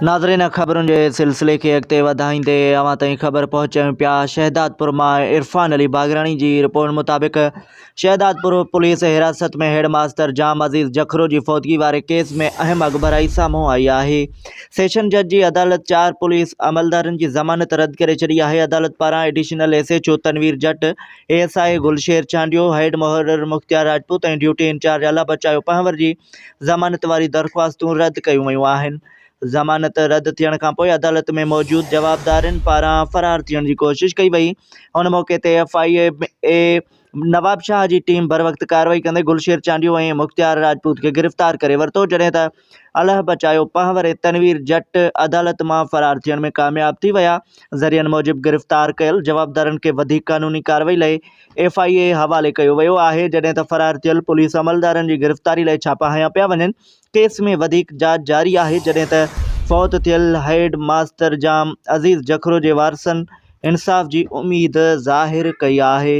ناظرين خبرن جي سلسلي کي اڳتي وڌائيندي اوهان تائين خبر پهچايون پيا شهدادپور مان عرفان علي باگراڻي جي رپورٽ مطابق شهدادپور پوليس حراست ۾ هيڊ ماستر جام عزيز جکرو جي فوتگي واري ڪيس ۾ اهم اڳڀرائي سامهون آئي آهي سيشن جج جي عدالت چار پوليس عملدارن جي ضمانت رد ڪري ڇڏي آهي عدالت پاران additional S H O Tanveer Jat A S I Gulsher Chandio head محرر مختيار راجپوت ۽ ڊيوٽي انچارج الله بچايو پنهور جي ضمانت واري درخواستون رد ڪيون ويون آهن. ضمانت رد ٿيڻ کانپوء عدالت ۾ موجود جوابدارن پاران فرار ٿيڻ جي ڪوشش ڪئي وئي. ان موقعي تي ايف I اي نوابشاهه جي ٽيم بروقت ڪارروائي ڪندي گلشير چانڊيو ۽ مختيار راجپوت کي گرفتار ڪري ورتو جڏهن ته الهه بچايو پنهور ۽ تنوير جٽ عدالت مان فرار ٿيڻ ۾ ڪامياب ٿي ويا. ذريعن موجب گرفتار ڪيل جوابدارن کي وڌيڪ قانوني ڪارروائي لاء ايف I اي حوالي ڪيو ويو آهي، جڏهن ته فرار ٿيل پوليس عملدارن جي گرفتاري لاء ڇاپا هنيا پيا وڃن، ڪيس ۾ وڌيڪ جاچ جاري آهي، جڏهن ته فوت ٿيل هيڊ ماستر جام عزيز جکرو جي وارثن انصاف جي اميد ظاهر ڪئي آهي.